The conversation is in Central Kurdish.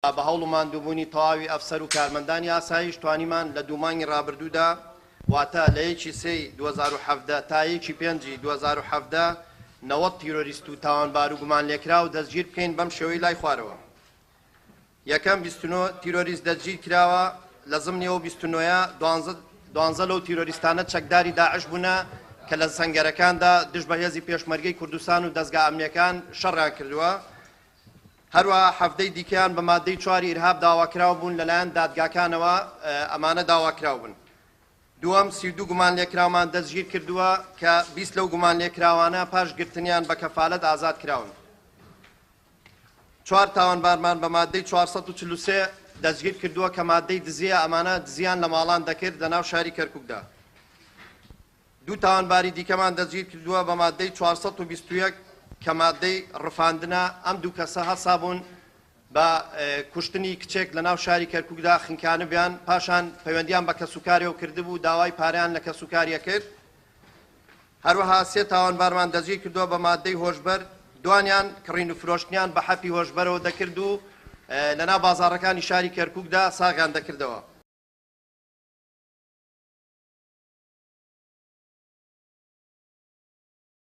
بە هەوڵ و ماندووبوونی تەواوی ئەفسەر و کارمەندانی ئاسایش توانیمان لە دوو مانگی ڕابردوودا واتە لە یەکی سێی 2017 تا یەکی پێنجی 2017 90 تیرۆریست و تاوانبار و گومانلێکراو دەستگیر بکەین بەم شێوەی لای خوارەوە. یەکەم، 29 تیرۆریست دەستگیر کراوە، لە زمنی ئەو 29ە 12 لەو تیرۆریستانە چەکداری داعش بوونە کە لە سەنگەرەکاندا دژ بە هێزی پێشمەرگەی کوردستان و دەزگا ئەمنیەکان شەڕیان کردووە. هەروەها 17ی دیکەیان بە مادەی 4ی ئیرهاب داواکراو بوون لەلایەن دادگاکانەوە ئەمانە داواکراو بوون. دووەم، 32 گومانلێکراومان دەستگیر کردووە کە 20 لەو گومانلێکراوانە پاش گرتنیان بە کەفالەت ئازاد کراون. 4 تاوانبارمان بە مادەی 443 دەستگیر کردووە کە مادەی دزیە، ئەمانە دزیان لە ماڵان دەکرد لە ناو شاری کەرکووکدا. 2 تاوانباری دیکەمان دەستگیر کردووە بە مادەی 421 کە مادەی ڕفاندنە. ئەم دوو کەسە هەڵسابوون بە کوشتنی کچێک لە ناو شاری کەرکووکدا خنکانبیان، پاشان پەیوەندیان بە کەسوکاریەوە کردبوو، داوای پارەیان لە کەسوکاریە کرد. هەروەها 3 تاوانبارمان دەستگیر کردووە بە مادەی هۆشبەر، دوانیان کڕین و فرۆشتنیان بە حەپی هۆشبەرەوە دەکرد و لەناو بازاڕەکانی شاری کەرکووکدا ساغیان دەکردەوە.